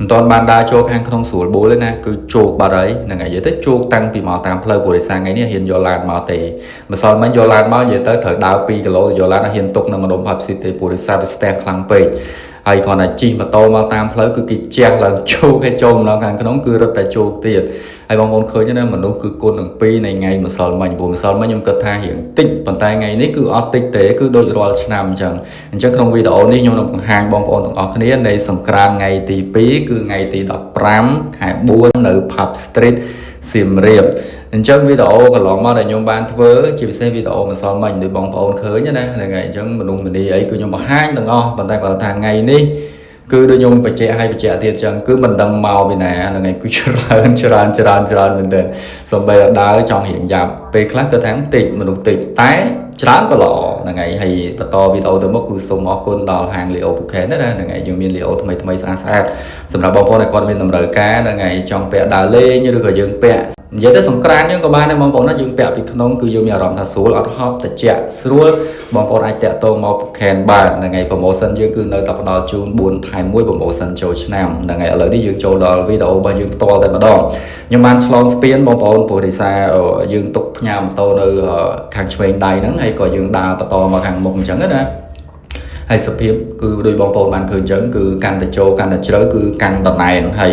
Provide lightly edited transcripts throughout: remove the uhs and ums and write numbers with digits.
មិនតាន់បានដើរចូលខាងក្នុងស្រួលបួលទេណាគឺជោគបាត់ហើយហ្នឹងហើយនិយាយទៅជោគតាំងពីមកតាមផ្លូវព្រោះដោយសារថ្ងៃនេះហ៊ានយកឡានមកទេម្សិលមិញយកឡានមកនិយាយទៅត្រូវដើរ2គីឡូទៅយកឡានហ៊ានទុកនៅម្ដុំ Pub City ទេព្រោះដោយសារវាស្ទះខ្លាំងពេកហើយគ្រាន់តែជិះម៉ូតូមកតាមផ្លូវគឺគេជះឡើងជោគឲ្យចូលម្ដងខាងក្នុងគឺរត់តែជោគទៀតហើយបងប្អូនឃើញណាមនុស្សគឺគុណនឹង2នៃថ្ងៃម្សិលមិញព្រោះម្សិលមិញខ្ញុំគិតថារៀងតិចប៉ុន្តែថ្ងៃនេះគឺអត់តិចទេគឺដូចរាល់ឆ្នាំអញ្ចឹងអញ្ចឹងក្នុងវីដេអូនេះខ្ញុំនឹងបង្ហាញបងប្អូនទាំងអស់គ្នានៃសង្ក្រាន្តថ្ងៃទី2គឺថ្ងៃទី15ខែ4នៅ Pub Street សៀមរាបអញ្ចឹងវីដេអូកន្លងមកដែលខ្ញុំបានធ្វើជាពិសេសវីដេអូម្សិលមិញដូចបងប្អូនឃើញណាហ្នឹងហើយអញ្ចឹងមនុស្សម្នាអីគឺខ្ញុំបង្ហាញទាំងអស់ប៉ុន្តែគាត់ថាថ្ងៃនេះគឺដូចខ្ញុំបញ្ជាក់ឲ្យបញ្ជាក់ទៀតអញ្ចឹងគឺមិនដឹងមកពីណាហ្នឹងហើយគឺច្រើនច្រើនច្រើនច្រើនមែនទែនសំបីដល់ដើរចង់រៀងយ៉ាប់ពេលខ្លះក៏ថាតិចមនុស្សតិចតែច្រើនក៏ល្អហ្នឹងហើយហើយបន្តវីដេអូទៅមុខគឺសូមអរគុណដល់ហាង Leo Bouquet ណាហ្នឹងហើយយើងមាន Leo ថ្មីថ្មីស្អាតស្អាតសម្រាប់បងប្អូនដែលគាត់មានតម្រូវការហ្នឹងហើយចង់ពាក់ដើរលេងឬក៏យើងពាក់និយាយទៅសង្ក្រានយើងក៏បានដែរបងប្អូនណាយើងពាក់ពីក្នុងគឺយើងមានអារម្មណ៍ថាស្រួលអត់ហប់តិចស្រួលបងប្អូនអាចតាក់ទងមក Bouquet បានហ្នឹងហើយ promotion យើងគឺនៅតែផ្ដល់ជូន4ថែម1 promotion ចូលឆ្នាំហ្នឹងហើយឥឡូវនេះយើងចូលដល់វីដេអូរបស់យើងផ្ទាល់តែម្ដងខ្ញុំបានឆ្លងស្ពានបងប្អូនព្រោះដោយសារយើងទុកផ្ញើម៉ូតូនៅខាងឆ្វេងដៃហ្នឹងហើយក៏យើងដើរបន្តមកខាងមុខអញ្ចឹងណាហើយសភាពគឺដោយបងប្អូនបានឃើញអញ្ចឹងគឺកាន់តែចូលកាន់តែជ្រៅគឺកាន់តែណែនហើ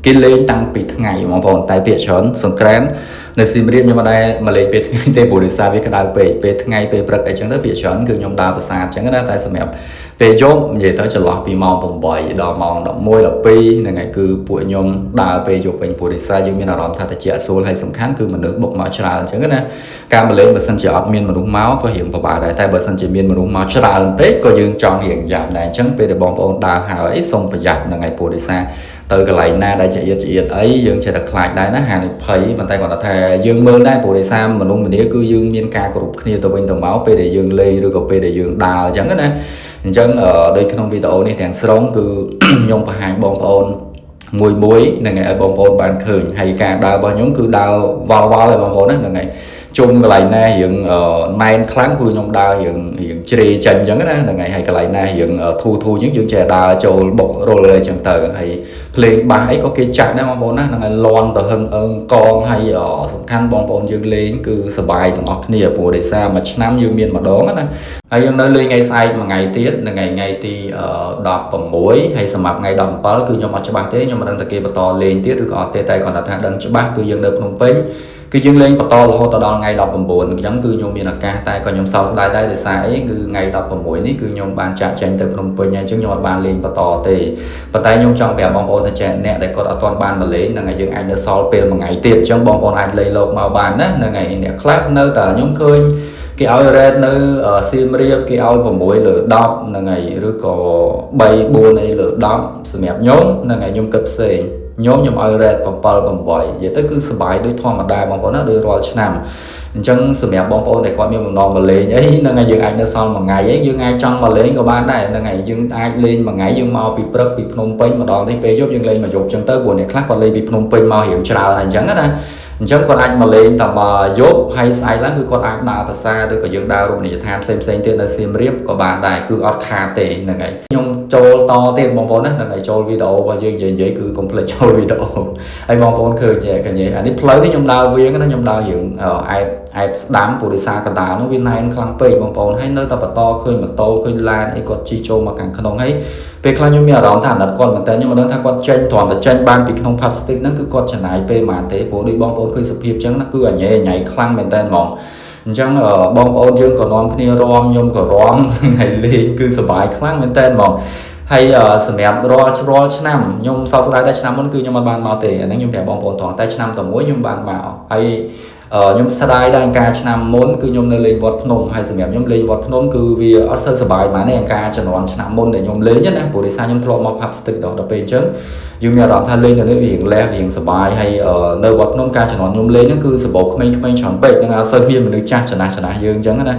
យគេលេងតាំងពីថ្ងៃបងប្អូនតែភាគច្រើនសង្ក្រាននៅសៀមរាបខ្ញុំមិនដែលមកលេងពេលថ្ងៃទេព្រោះដោយសារវាក្តៅពេកពេលថ្ងៃពេលព្រឹកអីចឹងទៅភាគច្រើនគឺខ្ញុំដើរប្រាសាទអញ្ចឹងណាតែសម្រាប់ពេលយប់និយាយទៅចន្លោះពីម៉ោង8ដល់ម៉ោង11 12ហ្នឹងហើយគឺពួកខ្ញុំដើរពេលយប់វិញព្រោះដោយសារយើងមានអារម្មណ៍ថាតិចស្រួលហើយសំខាន់គឺមនុស្សបុកមកច្រើនអញ្ចឹងណាការមកលេងបើសិនជាអត់មានមនុស្សមកក៏រៀងពិបាកដែរតែបើសិនជាមានមនុស្សមកច្រើនពេកក៏យើងចង់រៀងយ៉ាប់ដែរអញ្ចឹងពេលដែលបងប្អូនដើរហើយសូមប្រយ័ត្នហ្នឹងហើយព្រោះដោយសារទៅកន្លែងណាដែលចៀតចៀតអីយើងចេះតែខ្លាចដែរណាហានិភ័យប៉ុន្តែគាត់ថាយើងមើលដែរព្រោះដោយសារមនុស្សម្នាគឺយើងមានការគោរពគ្នាទៅវិញទៅមកពេលដែលយើងលេងឬក៏ពេលដែលយើងដើរអញ្ចឹងណាអញ្ចឹងដូចក្នុងវីដេអូនេះទាំងស្រុងគឺខ្ញុំបង្ហាញបងប្អូនមួយមួយហ្នឹងហើយឲ្យបងប្អូនបានឃើញហើយការដើររបស់ខ្ញុំគឺដើរវល់វល់ហើយបងប្អូនណាហ្នឹងហើយជុំកន្លែងណារៀងណែនខ្លាំងគឺខ្ញុំដើររៀងរៀងជ្រេចេញអញ្ចឹងណាហ្នឹងហើយហើយកន្លែងណារៀងធូធូអញ្ចឹងយើងចេះដើរចូលបុករលអីចឹងទៅហើយភ្លេងបាសអីក៏គេចាក់ដែរបងប្អូនណាហ្នឹងហើយលន់ទៅហឹងអឹងកងហើយសំខាន់បងប្អូនយើងលេងគឺសប្បាយទាំងអស់គ្នាព្រោះដោយសារមួយឆ្នាំយើងមានម្ដងណាហើយយើងនៅលេងថ្ងៃស្អែកមួយថ្ងៃទៀតថ្ងៃថ្ងៃទី16ហើយសម្រាប់ថ្ងៃ17គឺខ្ញុំអត់ច្បាស់ទេខ្ញុំមិនដឹងថាគេបន្តលេងទៀតឬក៏អត់ទេតែគ្រាន់តែថាដឹងច្បាស់គឺយើងនៅភ្នំពេញគឺយើងលេងបន្តរហូតដល់ថ្ងៃ19អញ្ចឹងគឺខ្ញុំមានឱកាសតែក៏ខ្ញុំសោកស្ដាយដែរដោយសារអីគឺថ្ងៃ16នេះគឺខ្ញុំបានចាក់ចេញទៅភ្នំពេញហើយអញ្ចឹងខ្ញុំអត់បានលេងបន្តទេប៉ុន្តែខ្ញុំចង់ប្រាប់បងប្អូនថាចេះអ្នកដែលគាត់អត់ទាន់បានមកលេងហ្នឹងហើយយើងអាចនៅសល់ពេលមួយថ្ងៃទៀតអញ្ចឹងបងប្អូនអាចលេងលោកមកបានណាហ្នឹងហើយអ្នកខ្លះនៅតែខ្ញុំឃើញគេឲ្យ rate នៅសៀមរាបគេឲ្យ6លើ10ហ្នឹងហើយឬក៏3 4អីលើ10សម្រាប់ខ្ញុំហ្នឹងហើយខ្ញុំគិតផ្សេងខ្ញុំខ្ញុំឲ្យ rate 7 8និយាយទៅគឺសប្បាយដូចធម្មតាបងប្អូនណាដូចរាល់ឆ្នាំអញ្ចឹងសម្រាប់បងប្អូនដែលគាត់មានបំណងមកលេងអីហ្នឹងហើយយើងអាចនៅសល់មួយថ្ងៃអីយើងអាចចង់មកលេងក៏បានដែរហ្នឹងហើយយើងអាចលេងមួយថ្ងៃយើងមកពីព្រឹកពីភ្នំពេញមកដល់នេះពេលយប់យើងលេងមកយប់អញ្ចឹងទៅព្រោះអ្នកខ្លះគាត់លេងពីភ្នំពេញមករៀងច្រើនអញ្ចឹងណាអញ្ចឹងគាត់អាចមកលេងតែមកយប់ហើយស្អែកឡើងគឺគាត់អាចដើរប្រាសាទឬក៏យើងដើររមណីយដ្ឋានផ្សេងផ្សេងទៀតនៅសៀមរាបក៏បានដែរគឺអត់ខាតទេហ្នឹងហើយខ្ញុំចូលតទៀតបងប្អូនណាហ្នឹងហើយចូលវីដេអូរបស់យើងនិយាយនិយាយគឺកុំភ្លេចចូលវីដេអូហើយបងប្អូនឃើញចេះកញ្ញាអានេះផ្លូវនេះខ្ញុំដើរវៀងណាខ្ញុំដើររៀងអែបអែបស្ដាំព្រោះដោយសារកណ្ដាលនោះវាណែនខ្លាំងពេកបងប្អូនហើយនៅតែបន្តឃើញម៉ូតូឃើញឡានអីគាត់ជិះចូលមកខាងក្នុងហើយពេលខ្លះខ្ញុំមានអារម្មណ៍ថាអាណិតគាត់មែនតើខ្ញុំមិនដឹងថាគាត់ចេញគ្រាន់តែចេញបានពីក្នុង Pub Street ហ្នឹងគឺគាត់ចំណាយពេលប៉ុន្មានទេព្រោះដូចបងប្អូនឃើញសភាពអញ្ចឹងណាគឺអញញ៉ៃខ្លាំងមែនតើហ្មងអញ្ចឹងបងប្អូនយើងក៏នាំគ្នារំខ្ញុំក៏រំថ្ងៃលេងគឺសប្បាយខ្លាំងមែនតើហ្មងហើយសម្រាប់រាល់រាល់ឆ្នាំខ្ញុំសោកស្ដាយដែរឆ្នាំមុនគឺខ្ញុំអត់បានមកទេអាហ្នឹងខ្ញុំប្រាប់បងប្អូនត្រង់តែឆ្នាំតែមួយខ្ញុំបានមកហើយខ្ញុំស្ដាយដែរការឆ្នាំមុនគឺខ្ញុំនៅលេងវត្តភ្នំហើយសម្រាប់ខ្ញុំលេងវត្តភ្នំគឺវាអត់សូវសប្បាយហ្មងទេការជំនាន់ឆ្នាំមុនដែលខ្ញុំលេងណាព្រោះដោយសារខ្ញុំធ្លាប់មក Pub Street ដល់ពេលអញ្ចឹងយើងមានអារម្មណ៍ថាលេងនៅនេះវារៀងលះវារៀងសប្បាយហើយនៅវត្តភ្នំការជំនាន់ខ្ញុំលេងហ្នឹងគឺសម្បូរក្មេងៗច្រើនពេកនឹងអត់សូវមានមនុស្សចាស់ចំណាស់ចំណាស់យើងអញ្ចឹងណា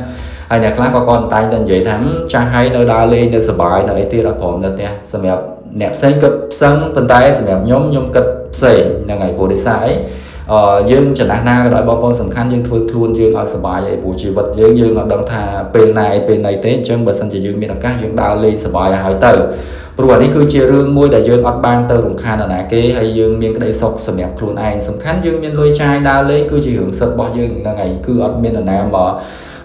ហើយអ្នកខ្លះក៏គាត់តែងតែនិយាយថាចាស់ហើយនៅដើរលេងនៅសប្បាយនៅអីទៀតអត់ព្រមនៅផ្ទះសម្រាប់អ្នកផ្សេងគិតផ្សឹងប៉ុន្តែសម្រាប់ខ្ញុំខ្ញុំគិតផ្សេងហ្នឹងហើយព្រោះដោយសារអី យើងចំណាស់ណាក៏ដោយបងប្អូនសំខាន់យើងធ្វើខ្លួនយើងឲ្យសុបាយឯព្រោះជីវិតយើងយើងអត់ដឹងថាពេលណាអីពេលណីទេអញ្ចឹងបើសិនជាយើងមានឱកាសយើងដើរលេងសុបាយឲ្យហើយទៅព្រោះអានេះគឺជារឿងមួយដែលយើងអត់បានទៅរំខាននរណាគេហើយយើងមានក្តីសុខសម្រាប់ខ្លួនឯងសំខាន់យើងមានលុយចាយដើរលេងគឺជារឿងសិទ្ធិរបស់យើងហ្នឹងហើយគឺអត់មាននរណាមក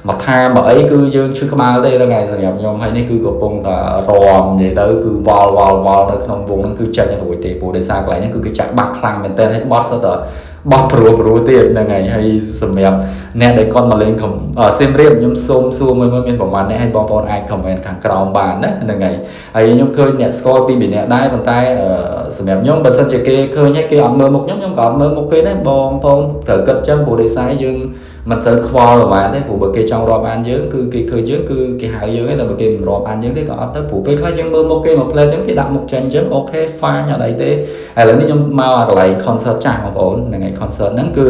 មកថាមកអីគឺយើងឈឺក្បាលទេហ្នឹងហើយសម្រាប់ខ្ញុំហើយនេះគឺកំពុងតែរំនិយាយទៅគឺវល់វល់វល់នៅក្នុងវងហ្នឹងគឺចាញ់រួចទេព្រោះដោយសារកន្លែងហ្នឹងគឺគេចាក់បាក់ខ្លាំងមែនតើហើយបត់សុទ្ធតែបោះព្រោះព្រោះទៀតហ្នឹងហើយហើយសម្រាប់អ្នកដែលគាត់មកលេងសៀមរាបខ្ញុំសូមសួរមួយមើលមានប្រហែលអ្នកឲ្យបងប្អូនអាច comment ខាងក្រោមបានណាហ្នឹងហើយហើយខ្ញុំឃើញអ្នកស្គាល់ពីរអ្នកដែរប៉ុន្តែសម្រាប់ខ្ញុំបើសិនជាគេឃើញហើយគេអត់មើលមុខខ្ញុំខ្ញុំក៏អត់មើលមុខគេដែរបងប្អូនត្រូវគិតចឹងព្រោះដោយសារយើងមិនសូវខ្វល់ប្រហែលទេព្រោះបើគេចង់រាប់អានយើងគឺគេឃើញយើងគឺគេហៅយើងឯងតែបើគេមិនរាប់អានយើងទេក៏អត់ទៅព្រោះពេលខ្លះយើងមើលមុខគេមួយផ្លែចឹងគេដាក់មុខចេញចឹង OK fine អត់អីទេឥឡូវនេះខ្ញុំមកកន្លែង concert ចាស់បងប្អូនហ្នឹងហើយ concert ហ្នឹងគឺ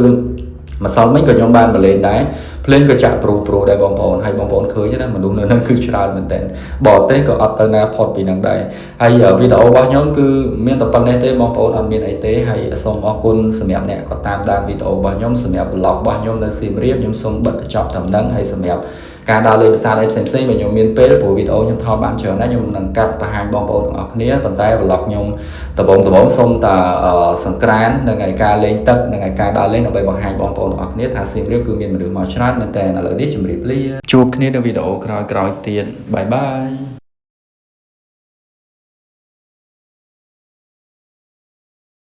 ម្សិលមិញក៏ខ្ញុំបានមកលេងដែរភ្លេងក៏ចាក់ព្រុសព្រុសដែរបងប្អូនហើយបងប្អូនឃើញណាមនុស្សនៅហ្នឹងគឺច្រើនមែនទែនបរទេសក៏អត់ទៅណាផុតពីហ្នឹងដែរហើយវីដេអូរបស់ខ្ញុំគឺមានតែប៉ុណ្ណេះទេបងប្អូនអត់មានអីទេហើយសូមអរគុណសម្រាប់អ្នកក៏តាមដានវីដេអូរបស់ខ្ញុំសម្រាប់ vlog របស់ខ្ញុំនៅសៀមរាបខ្ញុំសូមបិទបញ្ចប់ត្រឹមហ្នឹងហើយសម្រាប់ការដើរលេងប្រាសាទអីផ្សេងផ្សេងបើខ្ញុំមានពេលព្រោះវីដេអូខ្ញុំថតបានច្រើនណាស់ខ្ញុំនឹងកាត់បង្ហាញបងប្អូនទាំងអស់គ្នាប៉ុន្តែ vlog ខ្ញុំដំបងដំបងសូមតែសង្ក្រាននិងឯការលេងទឹកនិងឯការដើរលេងដើម្បីបង្ហាញបងប្អូនទាំងអស់គ្នាថាសៀមរាបគឺមានមនុស្សមកច្រើនមែនតើឥឡូវនេះជម្រាបលាជួបគ្នានៅវីដេអូក្រោយៗទៀត bye bye.